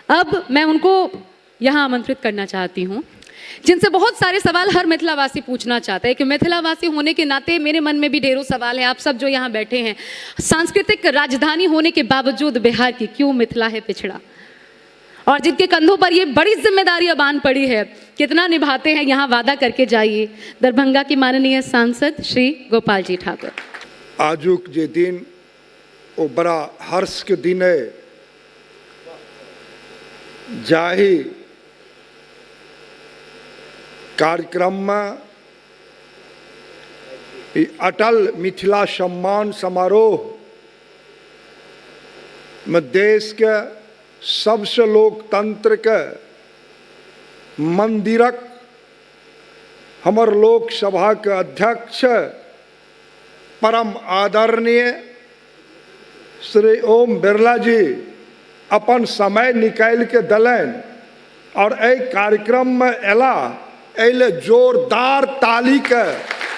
अब मैं उनको यहाँ आमंत्रित करना चाहती हूँ जिनसे बहुत सारे सवाल हर मिथिलावासी पूछना चाहता है कि मिथिलावासी होने के नाते मेरे मन में भी ढेरों सवाल हैं। आप सब जो यहाँ बैठे हैं, सांस्कृतिक राजधानी होने के बावजूद बिहार की क्यों मिथिला है पिछड़ा, और जिनके कंधों पर ये बड़ी जिम्मेदारी अब आन पड़ी है, कितना निभाते हैं, यहाँ वादा करके जाइए। दरभंगा की माननीय सांसद श्री गोपाल जी ठाकुर। आजुक जे दिन ओ बड़ा हर्ष के दिन है, जाहि कार्यक्रम में ई अटल मिथिला सम्मान समारोह में देश के सबसे लोकतंत्र के मंदिरक हमर लोकसभा के अध्यक्ष परम आदरणीय श्री ओम बिरला जी अपन समय निकालि के देलनि और एहि कार्यक्रम में अयला, एहि ले जोरदार ताली के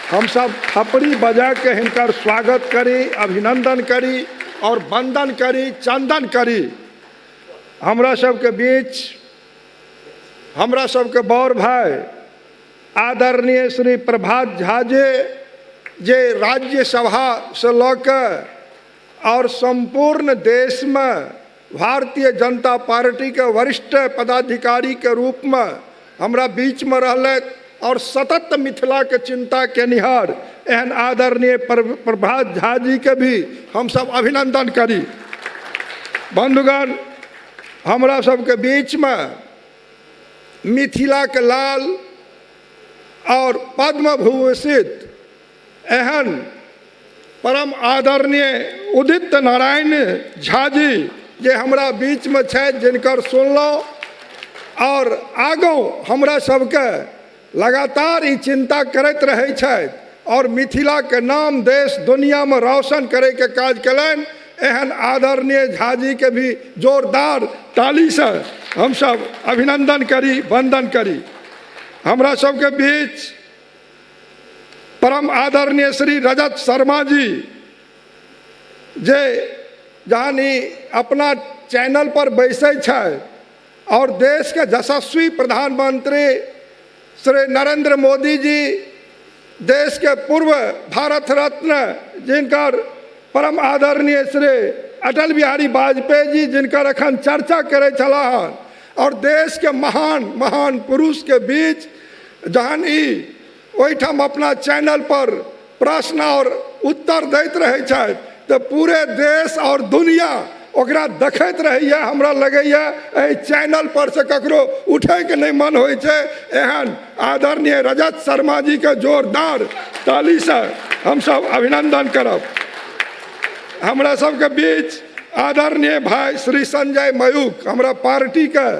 हमसब थपड़ी बजा के हिनकर स्वागत करी, अभिनंदन करी और वंदन करी, चंदन करी। हमरा सबके बीच हमरा सबके बड़ भाई आदरणीय श्री प्रभात झा जी, जे राज्यसभा से लऽ के और संपूर्ण देश में भारतीय जनता पार्टी के वरिष्ठ पदाधिकारी के रूप में हमरा बीच में रहलथि और सतत मिथिला के चिंता केनिहार एहन आदरणीय प्रभात झा जी के भी हम सब अभिनंदन करी। बंधुगण, हमरा सबके बीच में मिथिला के लाल और पद्म भूषित एहन परम आदरणीय उदित नारायण झा जी जे हमरा बीच में छथि, जिनकर सुनलहुँ और आगू हमरा सबके लगातार ई चिंता करैत रहै छथि और मिथिला के नाम देश दुनिया में रोशन करे के काज कयलनि, एहन आदरणीय झा जी के भी जोरदार ताली से हम सब अभिनंदन करी, वंदन करी। हमरा सबके बीच परम आदरणीय श्री रजत शर्मा जी, जे जहन ई अपना चैनल पर बैसै छै और देश के यशस्वी प्रधानमंत्री श्री नरेंद्र मोदी जी, देश के पूर्व भारत रत्न जिनकर परम आदरणीय श्री अटल बिहारी वाजपेयी जी, जिनकर अखन चर्चा करै छलाह हन, और देश के महान महान पुरुष के बीच जहन ई ओहिठाम अपना चैनल पर प्रश्न और उत्तर दैत रहै छथि तऽ पूरे देश और दुनिया ओकरा देखैत रहैए। हमरा लगैए एहि चैनल पर से ककरो उठैके नहि मन होइ छै। एहन आदरणीय रजत शर्मा जी के जोरदार तालीसँ हमसब अभिनंदन करब। हमरा सबके बीच आदरणीय भाई श्री संजय मयूख, हमरा पार्टी के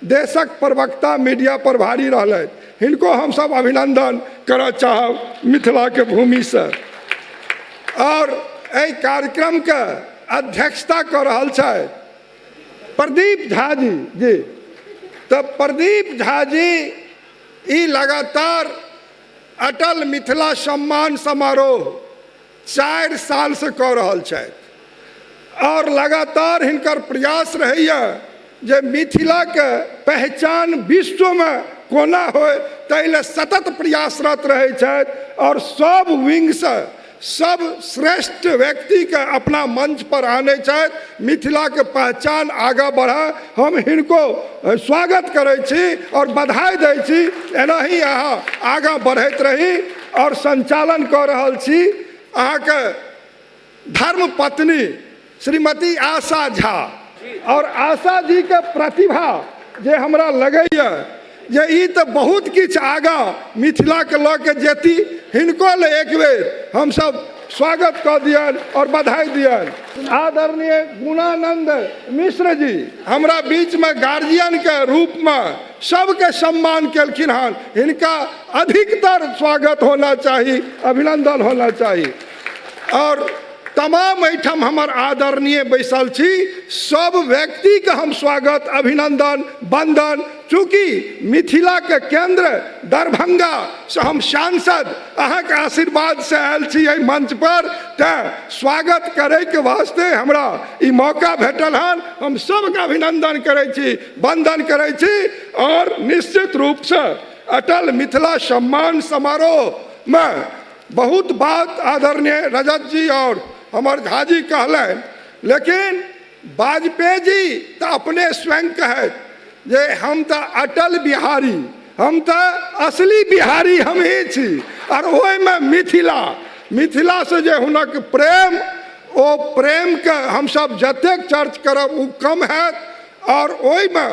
देशक प्रवक्ता मीडिया प्रभारी रहलथि, हिनको हमसब अभिनंदन करऽ चाहब मिथिला के भूमि से। और एहि कार्यक्रम के अध्यक्षता कऽ रहल छथि प्रदीप झा जी। जी तऽ प्रदीप झा जी ई लगातार अटल मिथिला सम्मान समारोह 4 साल से कऽ रहल छथि और लगातार हिनकर प्रयास रहैए जे मिथिला के पहचान विश्व में कोना होय, ताहि लए सतत प्रयासरत रहै छथि और सब विंग से सब श्रेष्ठ व्यक्ति के अपना मंच पर आनै छथि, मिथिला के पहचान आगाँ बढ़ा। हम हिनको स्वागत करै छी और बधाई दै छी। एनाही अहाँ आगाँ बढ़ैत रही। और संचालन कऽ रहल छी अहाँके धर्मपत्नी श्रीमती आशा झा। और आशा जी के प्रतिभा जे हमरा लगैए जे ई तऽ बहुत किछु आगाँ मिथिलाके लऽ के जेती, हिनको ले एक बेर हमसब स्वागत कऽ दियनि और बधाई दियनि। आदरणीय गुणानंद मिश्र जी हमरा बीचमे गार्जियनके रूपमे सबके सम्मान केलखिन हन, हिनका अधिकतर स्वागत होना चाही, अभिनंदन होना चाही। और तमाम एहिठाम हमर आदरणीय बैसल छी, सब व्यक्तिके हम स्वागत, अभिनंदन, वंदन, चूँकि मिथिलाके केन्द्र दरभंगा से हम सांसद अहाँके आशीर्वाद से आयल छी एहि मंच पर, तेँ स्वागत करैके वास्ते हमरा ई मौका भेटल हन। हम सबके अभिनंदन करै छी, वंदन करै छी और निश्चित रूपसँ अटल मिथिला सम्मान समारोहमे बहुत बात आदरणीय रजत जी और हमर झाजी कहलनि, लेकिन वाजपेयी जी तऽ अपने स्वयं कहैत जे हम तऽ अटल बिहारी, हम तऽ असली बिहारी हमही छी। और ओहिमे मिथिला, मिथिलासँ जे हुनक प्रेम, ओ प्रेमके हमसब जतेक चर्च करब ओ कम हैत। और ओहिमे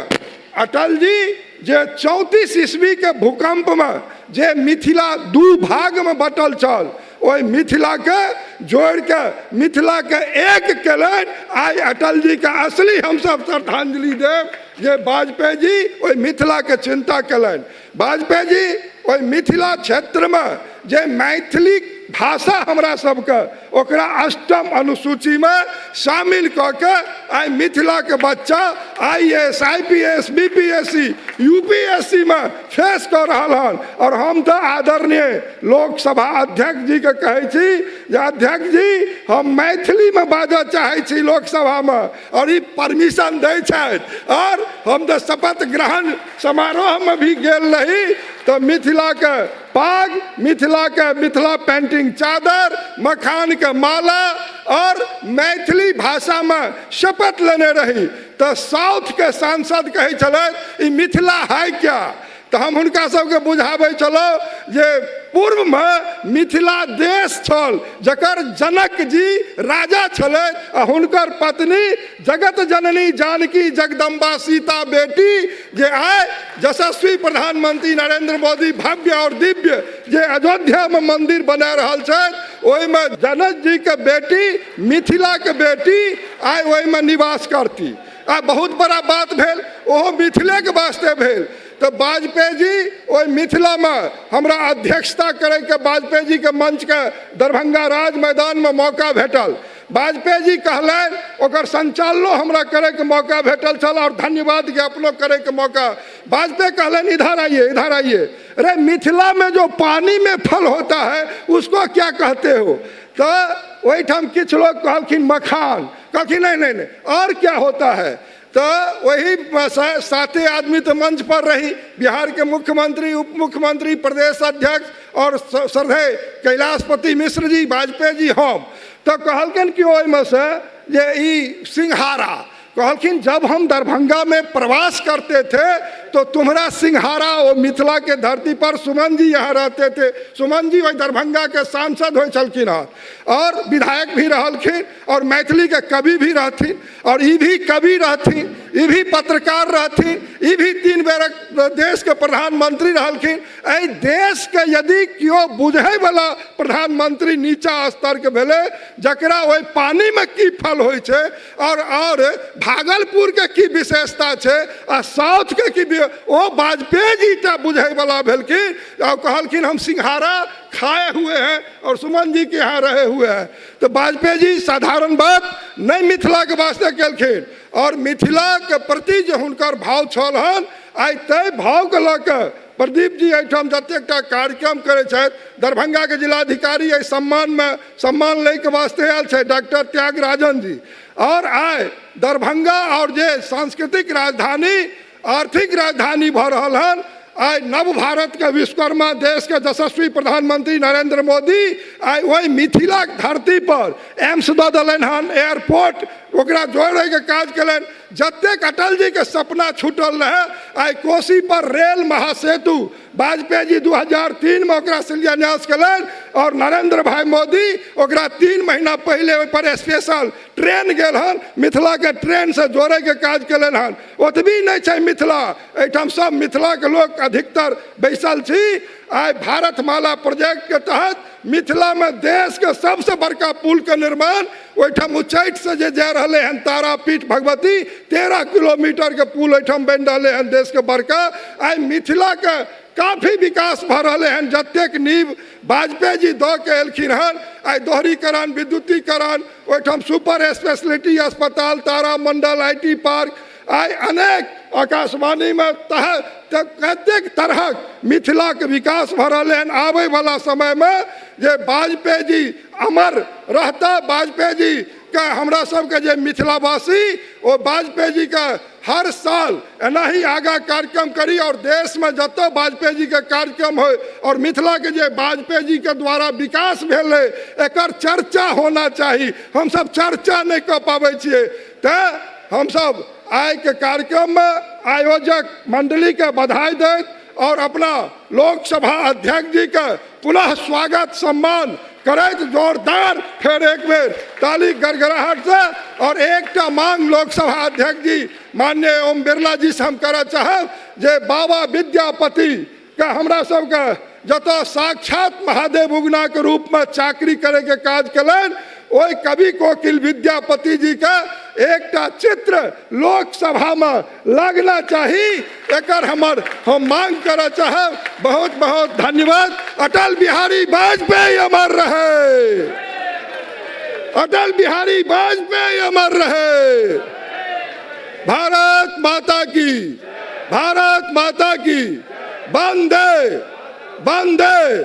अटल जी जे 34 ईस्वीके भूकम्पमे जे मिथिला दू भागमे बटल छल, ओहि मिथिलाके जोड़िके मिथिलाके एक केलनि। आइ अटल जीके असली हमसब श्रद्धांजलि देब जे वाजपेयी जी ओहि मिथिलाके चिन्ता केलनि। वाजपेयी जी ओहि मिथिला क्षेत्रमे जे मैथिली भाषा हमरा सबके ओकरा अष्टम अनुसूचीमे शामिल कऽ के आइ मिथिलाके बच्चा I S, I P S, B P S C, U P S C मे फेस कऽ रहल हन। और हम तऽ आदरणीय लोकसभा अध्यक्ष जीके कहै छी जे अध्यक्ष जी, हम मैथिलीमे बाजऽ चाहै छी लोकसभामे, और ई परमिशन दै छथि। और हम तऽ शपथ ग्रहण समारोहमे भी गेल रही तऽ मिथिलाके पाग, मिथिलाके मिथिला पेंटिंग चादर, मखानके माला और मैथिली भाषामे शपथ लेने रही। तऽ साउथके सांसद कहै छलथि ई मिथिला है क्या, तऽ हम हुनका सबके बुझाबै छलहुँ जे पूर्वमे मिथिला देश छल जकर जनक जी राजा छलथि आ हुनकर पत्नी जगत जननी जानकी जगदम्बा सीता बेटी, जे आइ यशस्वी प्रधानमंत्री नरेंद्र मोदी भव्य और दिव्य जे अयोध्यामे मंदिर बना रहल छथि, ओहिमे जनक जीके बेटी, मिथिलाके बेटी आइ ओहिमे निवास करती। आ बहुत बड़ा बात भेल, ओहो मिथिलेके वास्ते भेल। तऽ वाजपेयी जी ओहि मिथिलामे हमरा अध्यक्षता करैके वाजपेयी जीके मंचके दरभंगा राज मैदानमे मौका भेटल। वाजपेयी जी कहलनि, ओकर संचालनो हमरा करैके मौका भेटल छल और धन्यवाद ज्ञापनो करैके मौका। वाजपेयी कहलनि, इधर आइए, इधर आइए, अरे मिथिला में जो पानी में फल होता है उसको क्या कहते हो? तऽ ओहिठाम किछु लोग कहलखिन मखान, कहलखिन नहीं नहीं नहीं, और क्या होता है? तऽ वही साते आदमी तऽ मंच पर रही, बिहार के मुख्यमंत्री, उप मुख्यमंत्री, प्रदेश अध्यक्ष और श्रद्धेय कैलाशपति मिश्र जी, वाजपेयी जी, हम। तऽ कहलखिन कि ओहिमे से जे ई सिंघारा, कहलखिन जब हम दरभंगा में प्रवास करते थे तो तुम्हारा सिंघारा वो मिथिला के धरती पर सुमन जी यहाँ रहते थे। सुमन जी वही दरभंगा के सांसद हो छलखिन हँ और विधायक भी रहलखिन और मैथिली के कवि भी रहथिन और ई भी कवि रहथिन, ई भी पत्रकार रहथिन, ई भी 3 बेरक देश के प्रधानमंत्री रहलखिन। एहि देश के यदि केओ बुझै वाला प्रधानमंत्री नीचा स्तर के भेलै, जकरा ओहि पानी में की फल होइ छै और भागलपुर के की विशेषता छै आ साउथ के की, ओ वाजपेयी जी टा बुझै वाला भेलखिन और कहलखिन हम सिंघारा खाए हुए हैं और सुमन जी के यहाँ रहे हुए हैं। तऽ वाजपेयी जी साधारण बात नहि मिथिलाके वास्ते केलखिन और मिथिलाके प्रति जे हुनकर भाव छल हन, आइ ताहि भावके लऽ कऽ प्रदीप जी एहिठाम जतेकटा कार्यक्रम करै छथि। दरभंगाके जिलाधिकारी एहि सम्मानमे सम्मान लैके वास्ते आयल छथि डॉक्टर त्यागराजन जी। और आइ दरभंगा और जे सांस्कृतिक राजधानी, आर्थिक राजधानी भऽ रहल हन, आइ नव भारत के विश्वकर्मा देश के यशस्वी प्रधानमंत्री नरेंद्र मोदी आइ ओहि मिथिलाक धरती पर एम्स दऽ देलनि हन, एयरपोर्ट ओकरा जोड़ैके काज केलनि। जतेक अटल जी के सपना छूटल रहे, आइ कोसी पर रेल महासेतु वाजपेयी जी 2003 में ओकरा शिलान्यास केलनि और नरेंद्र भाई मोदी ओकरा 3 महीना पहिले ओहि पर स्पेशल ट्रेन गेल हन, मिथिला के ट्रेन से जोड़े के काज केलनि हन। ओतबी नहि छै मिथिला, एहिठाम सब मिथिला के लोक अधिकतर बैसल छी। आइ भारत माला प्रोजेक्ट के तहत मिथिला में देश के सबसे बड़का पुल के निर्माण ओहिठाम उच्चैठ से जे जा रहलै हन तारापीठ भगवती, 13 किलोमीटर के पुल एहिठाम बनि रहलै हन देश के बड़का। आइ मिथिला के काफी विकास भऽ रहलै हन, जतेक नींव वाजपेयी जी दऽ के एलखिन हन। आइ दोहरीकरण, विद्युतीकरण, ओहिठाम सुपर स्पेशलिटी अस्पताल, तारामंडल, I T park, आइ अनेक आकाशवाणीमे तह तऽ कतेक तरहक मिथिलाके विकास भऽ रहलै हन। आबैवला समयमे जे वाजपेयी जी अमर रहता, वाजपेयी जीके हमरा सबके जे मिथिलावासी ओ वाजपेयी जीके हर साल एनाही आगाँ कार्यक्रम करी और देशमे जतऽ वाजपेयी जीके कार्यक्रम होइ और मिथिलाके जे वाजपेयी जीके द्वारा विकास भेलै एकर चर्चा होना चाही। हमसब चर्चा नहि कऽ पाबै छियै। तैँ हमसब आइके कार्यक्रममे आयोजक मण्डलीके बधाई दैत और अपना लोकसभा अध्यक्ष जीके पुनः स्वागत सम्मान करैत जोरदार फेर एक बेर ताली गड़गड़ाहट से और एकटा मांग लोकसभा अध्यक्ष जी माननीय ओम बिरला जी से हम करऽ चाहब जे बाबा विद्यापति के हमरा सबके जतऽ साक्षात महादेव उगना के रूप में चाकरी करे के काज केलनि ओहि कवि कोकिल विद्यापति जी के एकटा चित्र लोकसभा में लगना चाही, एकर हम मांग करऽ चाहब। बहुत बहुत धन्यवाद। अटल बिहारी वाजपेयी अमर रहे, अटल बिहारी वाजपेयी अमर रहे। भारत माता की, भारत माता की, वंदे वंदे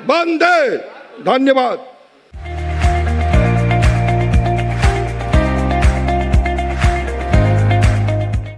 वंदे। धन्यवाद।